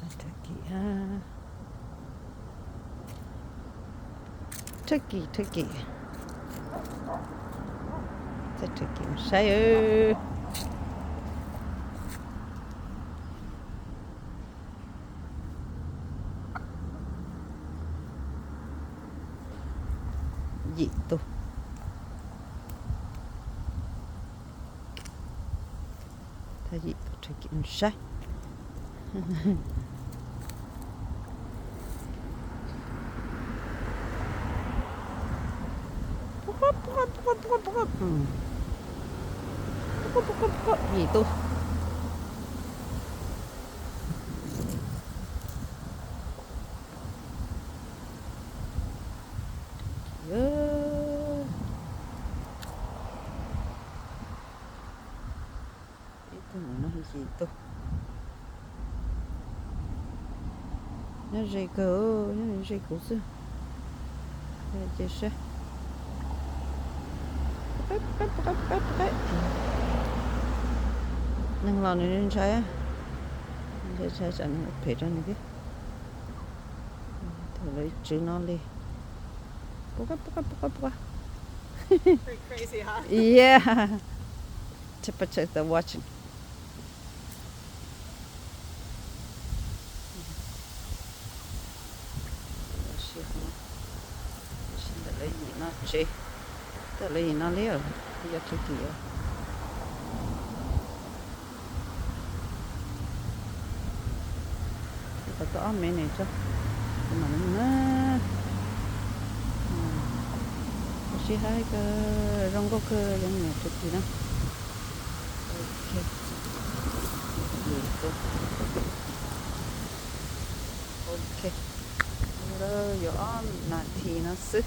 Turkey, turkey, turkey. Txawj turkey mus saib. Yim tus. Tag yim tus turkey mus saib. Yim tus. Ib tug no yim tus. Nyob ze kawg, nyob ze kuv xwb. Ces saib. Neeg los nws ntshai, ntshai tsam nws ua phem rau nws thiab. Thaum lawv tswv no li. Yeah. Temperature the watching. Tab sis ntawm lawv yim no tsev, ntawm lawv yim no li, yog turkey. Tab tom ob mev ne tso, kuv mam li mus na. Tab sis haib kawg, zoo nkauj kawg, yog niam turkey na. Ok. Ok. Yuav ob nas this no xwb.